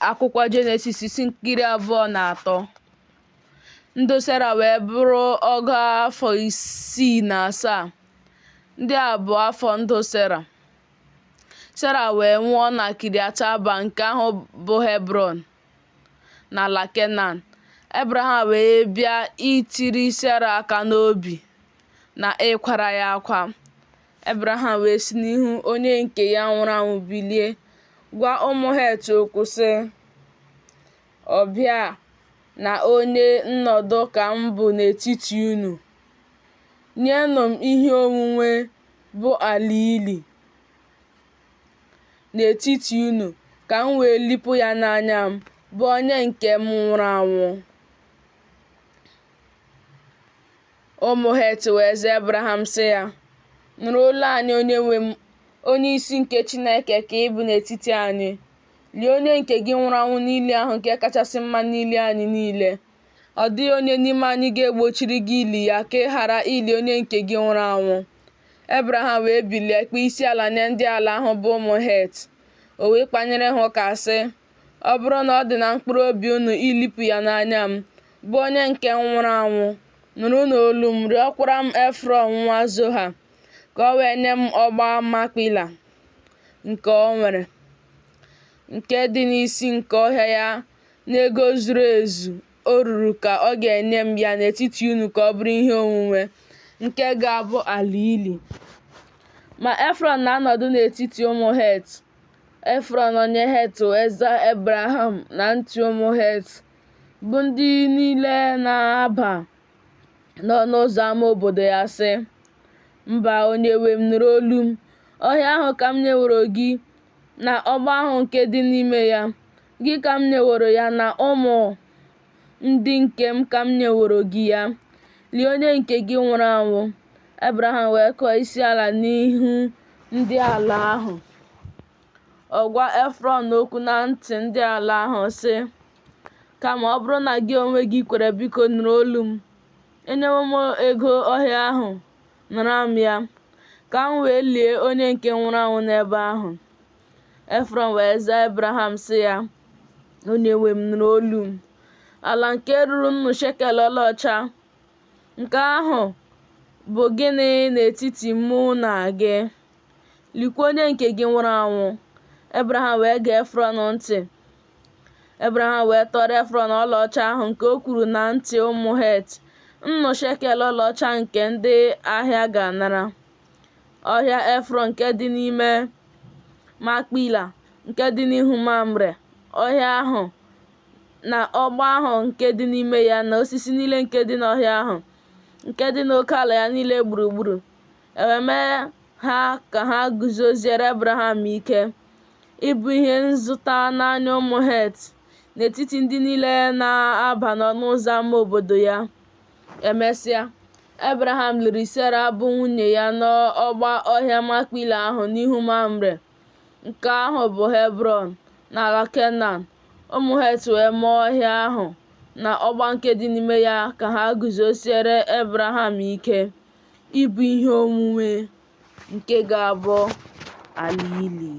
Akwụkwọ Jenesis isi nke 23. Ndụ Sera wee bụrụ ọgụ afọ 67. Ndị a bụ afọ ndụ Sera. Sera wee nwụọ na Kiriat-aba, nke ahụ bụ Hebrọn, n'ala Kenan. Ebraham wee bịa itiri Sera aka n'obi na ịkwara ya akwa. Ebraham wee si n'ihu onye nke ya nwụrụ anwụ bilie, gwa ụmụ Het okwu sị, Ọbịa na onye nnọdụ ka m bụ n'etiti unu. Nyenụ m ihe onwunwe bụ ala ili n'etiti unu, ka m wee lipụ ya n'anya m, bụ onye nke m nwụrụ anwụ. Ụmụ Het wee zaa Ebraham sị ya, Nụrụ olu anyị onyenwe m, onye isi nke Chineke ka ị bụ n'etiti anyị. Lie onye nke gị nwụrụ anwụ n'ili ahụ nke kachasị mma n'ili anyị niile. Ọ dịghị onye n'ime anyị ga-egbochiri gị ili ya ka ị ghara ili onye nke gị nwụrụ anwụ. Ebraham wee bilie kpọọ isiala nye ndị ala ahụ bụ ụmụ Het. O wee kpanyere ha ụka sị, Ọ bụrụ na ọ dị na mkpụrụ obi unu ilipụ ya n'anya m, bụ onye nke m nwụrụ anwụ, nụrụnụ olu m, rịọkwara m Efrọn nwa Zoha, ka o wee nye m ọgba Makpila nke o nwere, nke dị n'isi nke ọhịa ya n'ego zuru ezu o ruru ka ọ ga-enye m ya n'etiti unu ka ọ bụrụ ihe onwunwe, nke ga-abụ ala ili. Ma Efrọn na-anọdụ n'etiti ụmụ Het. Efrọn onye Het wee zaa Ebraham na ntị ụmụ Het, bụ ndị niile na-aba n'ọnụ ụzọ ama obodo ya, sị, Mba, onyenwe m, nụrụ olu m. Ọhịa ahụ ka m nyeworo gị, na ọgba ahụ nke dị n'ime ya. Gị ka m nyeworo ya, na ụmụ ndị nke m ka m nyeworo gị ya. Lie onye nke gị nwụrụ anwụ. Ebraham wee kụọ isi ala n'ihu ndị ala ahụ. Ọ gwa Efrọn okwu na ntị ndị ala ahụ, sị, Kama ọ bụrụ na gị onwe gị kwere, biko nụrụ olu m. Enyewo m ego ọhịa ahụ, nara m ya, ka m wee lie onye nke nwụrụ anwụ n'ebe ahụ. Efrọn wee zaa Ebraham sị ya, Onyenwe m, nụrụ olu m. Ala nke ruru nnu shekel ọlaọcha, nke ahụ bụ gịnị n'etiti mụ na gị? Likwa onye nke gị nwụrụ anwụ. Ebraham wee gee Efrọn ntị. Ebraham wee tụọrọ Efrọn ọlaọcha ahụ nke o kwuru na ntị ụmụ Het, nnu shekel ọlaọcha nke ndị ahịa ga-anara. Ọhịa Efrọn nke dị n'ime Makpila, nke dị n'ihu Mamre, ọhịa ahụ na ọgba ahụ nke dị n'ime ya na osisi niile nke dị n'ọhịa ahụ, nke dị n'oke ala ya niile gburugburu. E wee mee ha ka ha guzoziere Ebraham ike, ịbụ ihe nzụta n'anya ụmụ Het, n'etiti ndị niile na-aba n'ọnụ ụzọ ama obodo ya. Emesịa, Ebraham liri Sera bụ nwunye ya n'ọgba ọhịa Makpila ahụ n'ihu Mamre, nke ahụ bụ Hebrọn, n'ala Kenan. Ụmụ Het wee mee ọhịa ahụ na ọgba nke dị n'ime ya ka ha guzosiere Ebraham ike, ịbụ ihe onwunwe nke ga-abụ ala ili.